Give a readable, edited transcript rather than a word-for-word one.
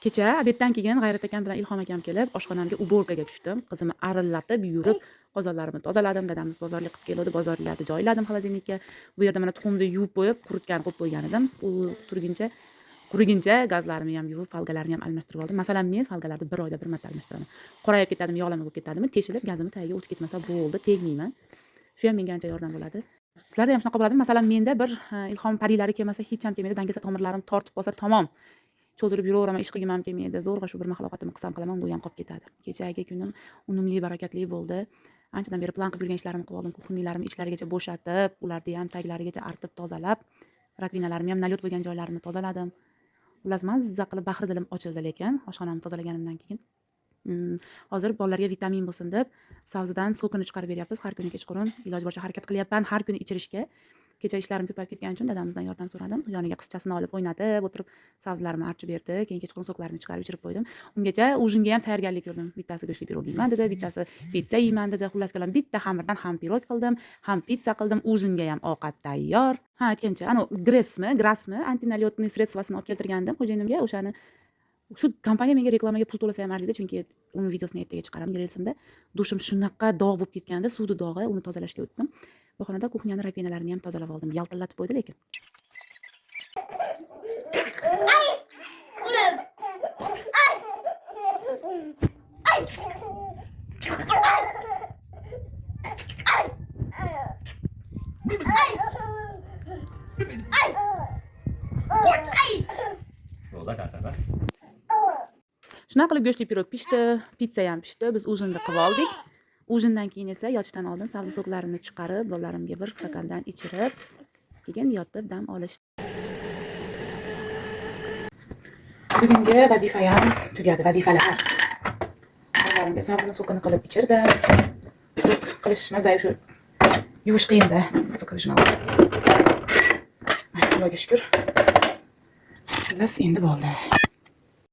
Kecha обед dan keyin G'ayrat akam bilan Ilhom akam kelib, oshxonamga уборка ga tushdim. Qizimni arillatib yurib, qozonlarimni tozaladim. Dadamiz bozorlik qilib keluvdi, bozorlarni joyladim холодильник ka. Bu yerda mana tuxumni yuvib qo'yib, quritgan qo'yib qo'ygan edim. U turguncha, quriguncha gazlarimni ham yuvib, folgalarni ham almashtirib oldim. Masalan, men folgalarni bir oyda bir marta almashtiraman. Qorayib ketadimi, yog'lama bo'lib ketadimi, teshilib gazimni tagiga o'tib ketmasa bo'ldi, tegmayman. Shu ham menga ancha yordam bo'ladi. Sizlarda ham shunaqa bo'ladimi? Masalan, menda bir ilhom parilari kelmasa hech ham kelmaydi. Dangasa tomirlarim tortib qolsa tamom. Cho'zilib yuraveraman, ish qilgim ham kelmaydi. Zo'rg'a shu bir mahal ovqatimni qilsam qilaman, unda u ham qolib ketadi. Kechagi kunim unumli, barakatli bo'ldi. Anchadan beri plan qilib yurgan ishlarimni qilib oldim. Кухонный larimni ichlarigacha bo'shatib, ularni ham taglarigacha artib tozalab, раковина larimni ham налёт bo'lgan joylarini tozaladim. Xullas, mazza qilib bahri dilim ochildi lekin oshxonamni tozalaganimdan keyin. Hozir bolalarga vitamin bo'lsin deb sabzidan сок ini chiqarib beryapmiz har kuni kechqurun. Iloji boricha harakat qilyapman har kuni ichirishga. Kecha ishlarim ko'payib ketgani uchun dadamizdan yordam so'radim. Yoniga qizchasini olib o'ynatib o'tirib sabzilarimni archib berdi. Keyin kechqurun сок larini chiqarib ichirib qo'ydim. Ungacha ужин ga ham tayyorgarlik ko'rdim. Bittasi go'shtli pirog yeyman dedi, bittasi pitsa yeyman dedi. Xullas kalom, bitta xamirdan ham pirog qildim, ham pitsa qildim. Ужин ga ham ovqat tayyor. Ha, aytgancha, anu Gressmi, Grasmi антиналётный средство sini olib keltirgandim xo'jayinimga. O'shani shu kompaniya menga reklamaga pul to'lasa ham arziydi, chunki uni videosini ertaga chiqaraman reelsimda. Dushim shunaqa dog' bo'lib ketgandi, suvni dog'i, uni tozalashga o'tdim. Bahonada кухня ni раковина larini ham tozalab oldim. Yaltillatib qo'ydi lekin. Ay! Oğlum! Ay! Ay! Ay! Ay! Ay! Ay! Ay! Bo'ldi, konserva. Shunaqa qilib go'shtli pirog pishdi, pitsa ham pishdi. Biz ужин ni qilib oldik. Ужин dan keyin esa yotishdan oldin sabzi сок larini chiqarib, bolalarimga bir stakandan ichirib, keyin yotib dam olish. Bugungi vazifam tugadi, vazifalar. Bolalarimga sabzini сок ini qilib ichirdim. Сок qilish maza, shu yuvish qiyinda. Соковыжималка. Xudoga shukur. Xullas, endi bo'ldi.